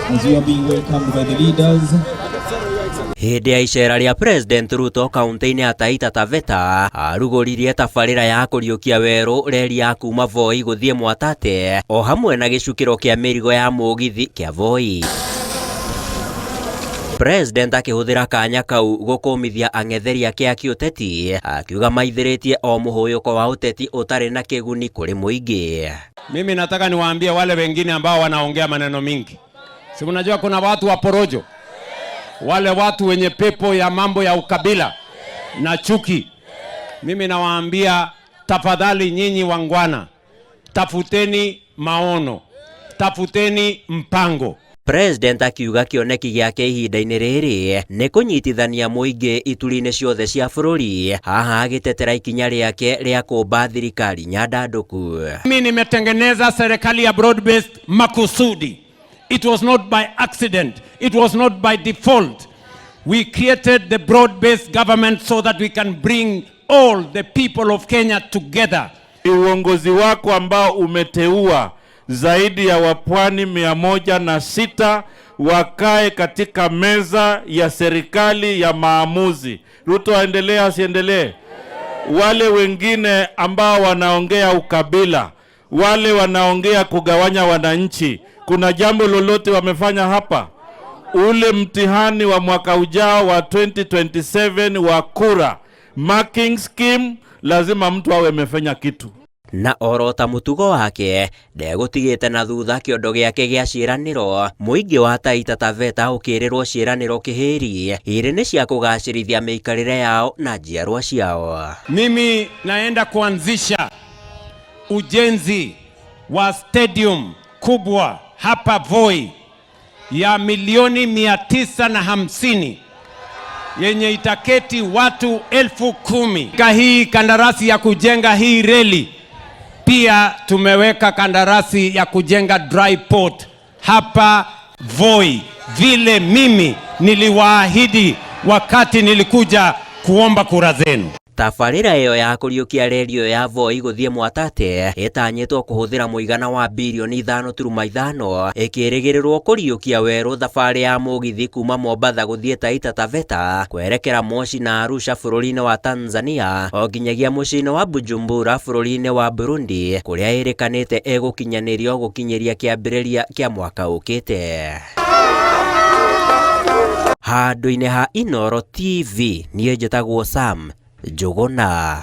As you are being welcomed by the leaders. Hĩndĩ ya icera rĩa President Ruto kaunti-inĩ ya Taita Taveta, arugũririe tabarĩra ya kũriũkia werũ reri ya kuma Voi gũthiĩ Mwatate o hamwe na gĩcukĩro kĩa mĩrigo ya mũgithi kĩa Voi. President akĩhũthĩra kanya kau gũkũmithia ang'etheri ake a kĩũteti, akiuga maithĩrĩtie o mũhũyũko wa ũteti ũtarĩ na kĩguni kũrĩ mũingĩ. Mimi nataka niwaambie wale wengine ambao wanaongea maneno mingi, si unajua kuna watu wa porojo, wale watu wenye pepo ya mambo ya ukabila na chuki. Mimi nawaambia tafadhali, nyinyi waungwana, tafuteni maono, tafuteni mpango. President akiuga kĩoneki gĩake ihinda-inĩ rĩrĩ nĩ kũnyitithania mũingĩ ituri-inĩ ciothe cia bũrũri, haha agĩtetera ikinya rĩake rĩa kũmba thirikari nyandandũku. Mimi nimetengeneza serikali ya broad based makusudi. It was not by accident. It was not by default. We created the broad based government so that we can bring all the people of Kenya together. Ni uongozi wako ambao umeteua zaidi ya wapwani 106 wakae katika meza ya serikali ya maamuzi. Ruto aendelee asiendelee? Wale wengine ambao wanaongea ukabila, wale wanaongea kugawanya wananchi, kuna jambo lolote wamefanya hapa? Ule mtihani wa mwaka ujao wa 2027 wa kura, marking scheme, lazima mtu awe amefanya kitu. Na oro ta mũtugo wake ndegũtigĩte na thutha kĩondo gĩake gĩa ciĩranĩro, mũingĩ wa Taita Taveta ũkĩrĩrwo ciĩranĩro kĩhĩri irĩ nĩ cia kũgacĩrithia mĩikarĩre yao na njiarwa ciao. Mimi naenda kuanzisha ujenzi wa stadium kubwa hapa Voi ya milioni 950 yenye itaketi watu 10,000. Ka hii kandarasi ya kujenga hii reli, pia tumeweka kandarasi ya kujenga dry port hapa Voi, vile mimi niliwaahidi wakati nilikuja kuomba kura zenu. Tabarĩra ĩyo ya kũriũkia reri ĩyo ya Voi gũthiĩ Mwatate ĩtanyĩtwo kũhũthĩra mũigana wa birioni 5.5, ĩkĩrĩgĩrĩrwo kũriũkia werũ thabarĩ ya mũgithi kuma Mombatha gũthiĩ Taita Taveta kwerekera Moshi na Arusha bũrũri-inĩ wa Tanzania o nginyagia mũciĩ-inĩ wa Bujumbura bũrũri-inĩ wa Burundi, kũrĩa ĩrĩkanĩte ĩgũkinyanĩrio gũkinyĩria kĩambĩrĩria kĩa mwaka ũkĩte. Handũ-inĩ ha Inooro TV, niĩ njĩtagwo Sam Njũgũna.